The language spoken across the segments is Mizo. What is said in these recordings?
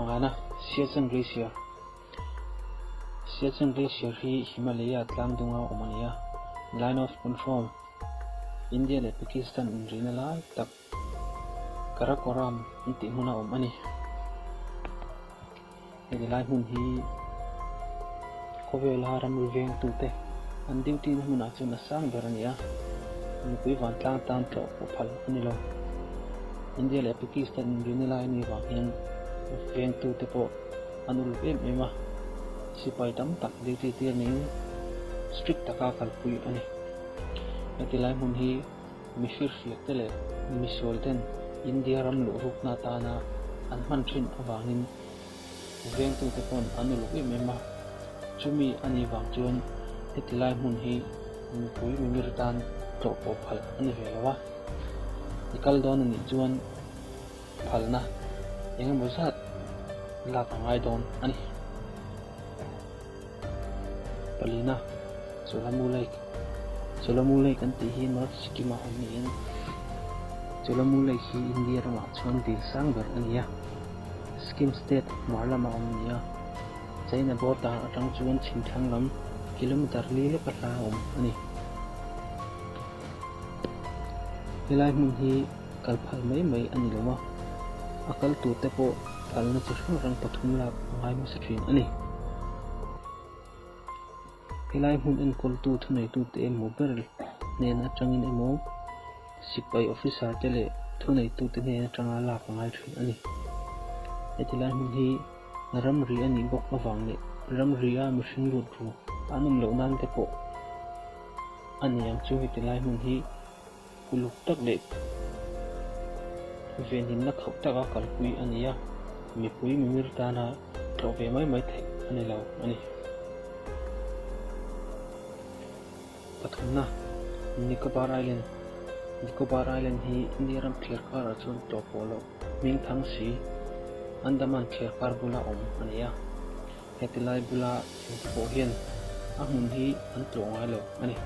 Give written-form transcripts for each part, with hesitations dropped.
Pangana, Siachen Glacier Siachen Glacier hi Himalaya tlang dunga awm a ni a, Line of Control, India leh Pakistan inrihna lai tak Karakoram an tih hmuna awm a ni. Heti lai hmun hi khawvela ramri vengtute an duty na hmunah chuan a sang ber a ni a, mipui vantlang tan tlawh pawh phal a ni lo. India leh Pakistan inrihna lai a nih vang hian vengtute pawh an uluk em em a, sipai tam tak duty tir niin strict taka kalpui a ni. Heti lai hmun hi Mihrir hriakte leh misualten India ram luhrukna atana an hman thin avangin vengtute pawn an uluk em em a, chumi a nih vang chuan heti lai hmun hi mipui mimir tan tlawh pawh phal a ni ve lo a, i kal dawn a nih chuan phalna eng emaw zat lak a ngai dawn a ni. Palina, Cholamu Lake Cholamu Lake an tih hi North Sikkim ah awm niin Cholamu Lake hi India ramah chuan dil sang ber a ni a, Sikkim state hmar lamah awm a ni a, China border atang chuan chhim thlang lam kilometer li leka hla a awm a ni. Helai hmun hi kal phal mai mai a ni lo a, a kal tur te pawh phalna chi hrang hrang pathum lak a ngai hmasa thin a ni. Helai hmun enkawltu thuneitute emaw ber hnen atangin emaw sipai officer te leh thuneitute hnen atanga lak a ngai thin a ni. Heti lai hmun hi ramri a nih bawk avang leh ramri a mihring lut ru an awm loh nan te pawh a ni ang chu heti lai hmun hi Uluk tak leh venhimna khauh taka kalpui a ni a, mipui mimir tana tlawh ve mai mai theih a ni lo a ni. Pathumna, Nicobar Island Nicobar Island hi India ram thliar karah chuan tlawh pawh loh hming thang si, Andaman thliar kar bula awm a ni a. Heti lai bula chhungte pawh hian a hmun hi an tlawh ngai lo a ni.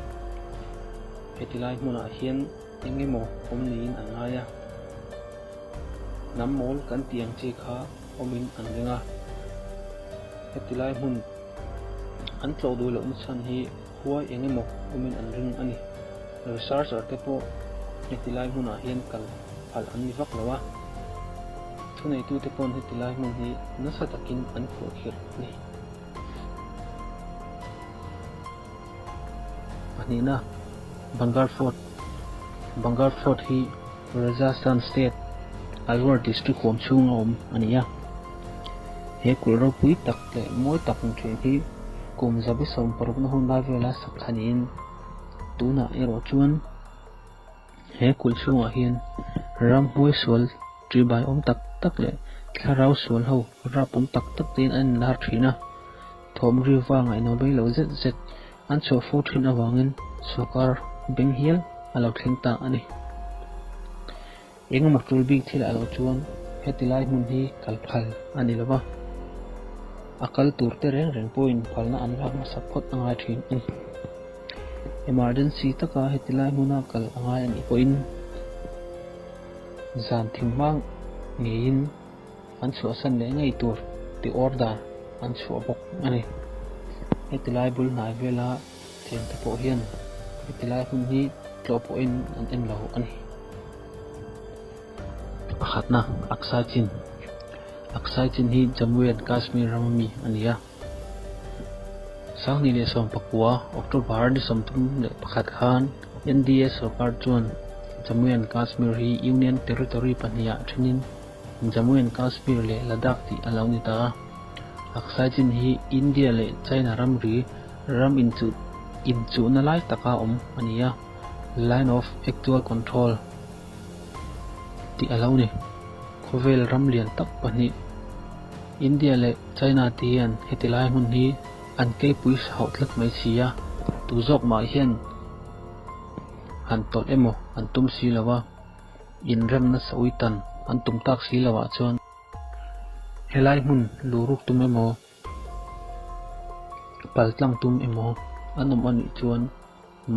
Heti lai hmunah hian eng emaw awm niin an ngai a, hnam mawl kan tih ang chi kha awmin an ring a. Heti lai hmun an tlawh duh lohna chhan hi huai eng emaw awmin an ring a ni. Researcher te pawh heti lai hmunah hian kal phal an ni vak lo a, thuneitute pawn heti lai hmun hi nasa takin an khuahkhirh a ni. Pahnihna, Bangar Fort Bangar Fort hi Rajasthan State, Alwar District huam chhunga awm a ni a. He kulh ropui tak leh mawi tak ni thin hi kum zabi 60 na hun lai vela sak thla niin tunah erawh chuan He kulh chhungah hian ramhnuai sual ṭihbai awm tak tak leh thlarau sual ho rap awm tak tak tein an inlar ṭhin a, thawm riu vanga inawmei lo zet zet an chhuah fo ṭhin avangin sawrkar beng hial a lo thleng ta a ni. Engemaw ṭul bik thil ah lo chuan heti lai hmun hi kal phal a ni lo va, a kal tur te reng reng pawhin phalna an lak hmasa phawt a ngai ṭhin a ni. Emergency taka heti lai hmuna kal a ngai a nih pawhin zan thim hma ngeiin an chhuahsan leh ngei tur tih order an chhuah bawk a ni. Heti lai bul hnai vela chengte pawh hian heti lai hun hi tlawh pawhin an en lo a ni. Pakhatna, Aksai Chin Aksai Chin hi Jammu and Kashmir rama mi a ni a. 2019 October ni 31 khan NDA sorkar chuan Jammu and Kashmir hi Union Territory pahnihah thenin Jammu and Kashmir leh Ladakh tih a lo ni ta a. Aksai Chin hi India leh China ramri ram inchuh inchuhna lai taka awm a ni a, Line of Actual Control tih a lo ni. Khawvel ram lian tak pahnih India leh China te hian heti lai hmun hi an keipui hauh tlat mai si a, tu zawk mah hian han tawlh emaw an tum si lo a, inremna sawi tan an tum tak si lo ah chuan helai hmun luruk tum emaw paltlang tum emaw an awm anih chuan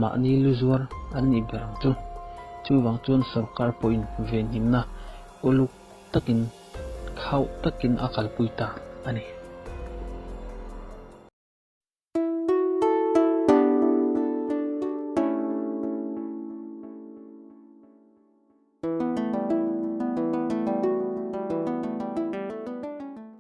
mahni lu zuar an nih ber ang chu. Chuvang chuan sorkar pawhin venhimna uluk takin. Khauh takin a kalpui ta a ni.